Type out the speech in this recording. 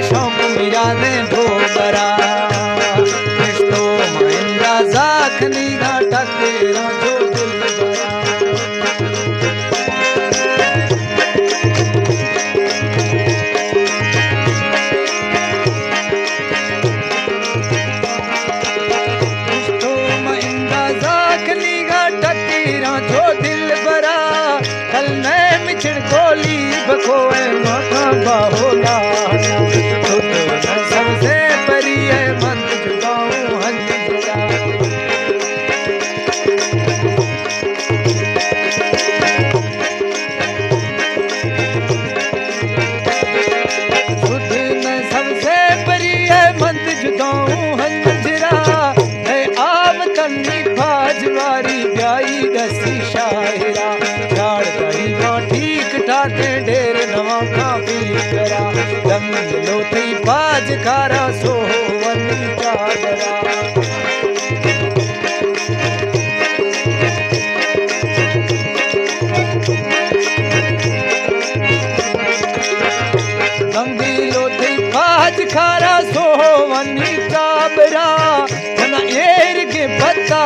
شوق میرا دیں ڈوبرا، پشتو مہندہ زاکھنی گا ٹکیراں جو دل برا۔ پشتو مہندہ زاکھنی گا ٹکیراں جو دل برا۔ کل نئے مچھڑ کولی بکو اے ماں باہولا۔ تو تو نہ سمجھے پری اے من جداؤں ہنج جدا۔ سدھ نہ سمجھے پری اے من جداؤں ہنجرا۔ اے آمتنی پاجواری بیائی دسی شاعرا، جاڑ دائی ماں ٹھیک ٹھاکیں ڈیر نواں کافی کرا۔ دم لو تئی پاج کارا سوہونی چادرا۔ دم لو تئی پاج کارا سوہونی چادرا۔ تنا ایر کے پتہ